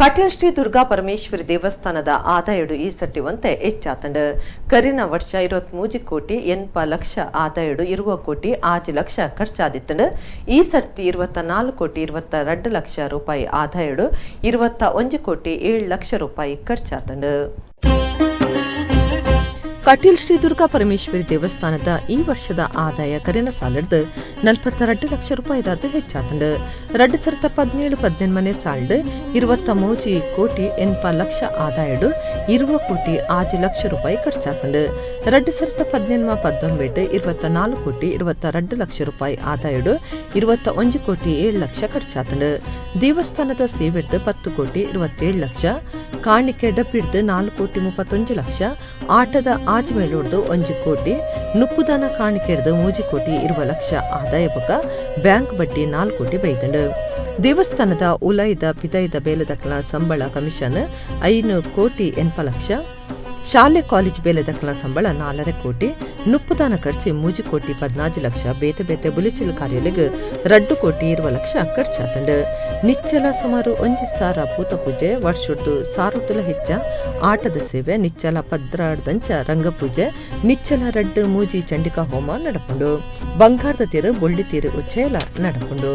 ಕಟೀಲ್ ಶ್ರೀ ದುರ್ಗಾ ಪರಮೇಶ್ವರಿ ದೇವಸ್ಥಾನದ ಆದಾಯಡು ಈ ಸಟ್ಟಿವಂತೆ ಹೆಚ್ಚಾತಂಡು. ಕರಿನ ವರ್ಷ 23 ಕೋಟಿ 80 ಲಕ್ಷ ಆದಾಯಡು 20 ಕೋಟಿ 6 ಲಕ್ಷ ಖರ್ಚಾದಿತ್ತಂಡು. ಈ ಸರ್ತಿ 24 ಕೋಟಿ 22 ಲಕ್ಷ ರೂಪಾಯಿ ಆದಾಯಡು 21 ಕೋಟಿ 7 ಲಕ್ಷ ರೂಪಾಯಿ ಖರ್ಚಾತಂಡು. ಕಟೀಲ್ ಶ್ರೀ ದುರ್ಗಾ ಪರಮೇಶ್ವರಿ ದೇವಸ್ಥಾನದ ಈ ವರ್ಷದ ಆದಾಯ ಕರಿನ ಸಾಲಡ್ದು 42 ಲಕ್ಷ ರೂಪಾಯಿದಾದ ಹೆಚ್ಚಾತಂಡು. 2017-18 ಸಾಲ್ಡ್ 23 ಕೋಟಿ 80 ಲಕ್ಷ ಆದಾಯಡು 20 ಕೋಟಿ 6 ಲಕ್ಷ ರೂಪಾಯಿ ಖರ್ಚಾತಂಡು. 2018-19 24 ಕೋಟಿ 22 ಲಕ್ಷ ರೂಪಾಯಿ ಆದಾಯಡು 21 ಕೋಟಿ 7 ಲಕ್ಷ ಖರ್ಚಾತಂಡು. ದೇವಸ್ಥಾನದ ಸೇವೆಡ್ದು 10 ಕೋಟಿ 27 ಲಕ್ಷ, ಕಾಣಿಕೆ ಡಬ್ಬಿಡ್ದು 4 ಕೋಟಿ 31 ಲಕ್ಷ, ಆಟದ ಆಜಿ ಮೇಲುಡ್ದು 1 ಕೋಟಿ, ನುಪ್ಪುದಾನ ಕಾಣಿಕೆಡ್ದು 3 ಕೋಟಿ 20 ಲಕ್ಷ ಆದಾಯ ಬೊಕ್ಕ ಬ್ಯಾಂಕ್ ಬಡ್ಡಿ 4 ಕೋಟಿ ಬೈದಂಡು. ದೇವಸ್ಥಾನದ ಉಲೈದ ಪಿದೈದ ಬೇಲೆದಕ್ಲ ಸಂಬಳ ಕಮಿಷನ್ 5 ಕೋಟಿ 80 ಲಕ್ಷ, ಶಾಲೆ ಕಾಲೇಜ್ ಬೇಲೆದಕ್ಲ ಸಂಬಳ 4.5 ಕೋಟಿ, ನುಪ್ಪುದಾನ ಖರ್ಚು 3 ಕೋಟಿ 14 ಲಕ್ಷ, ಬೇತೆ ಬೇತೆ ಬುಲಿಚಿಲ್ ಕಾರ್ಯಲಿಗ್ 2 ಕೋಟಿ 20 ಲಕ್ಷ ಖರ್ಚಾತಂಡು. ನಿಚ್ಚಲ ಸುಮಾರು 1000 ಪೂತ ಪೂಜೆ, ವರ್ಷದ್ದು ಸಾರುತ್ತಲ ಹೆಚ್ಚ ಆಟದ ಸೇವೆ, ನಿಚ್ಚಲ ಪದ್ರಾಡ್ದಂಚ ರಂಗಪೂಜೆ, ನಿಚ್ಚಲ ರಡ್ಡು ಮೂಜಿ ಚಂಡಿಕಾ ಹೋಮ ನಡಪುಂಡು. ಬಂಗಾರದ ತೀರು ಬೊಳ್ಳಿ ತೀರು ಉಚ್ಚಯಲ ನಡಪುಂಡು.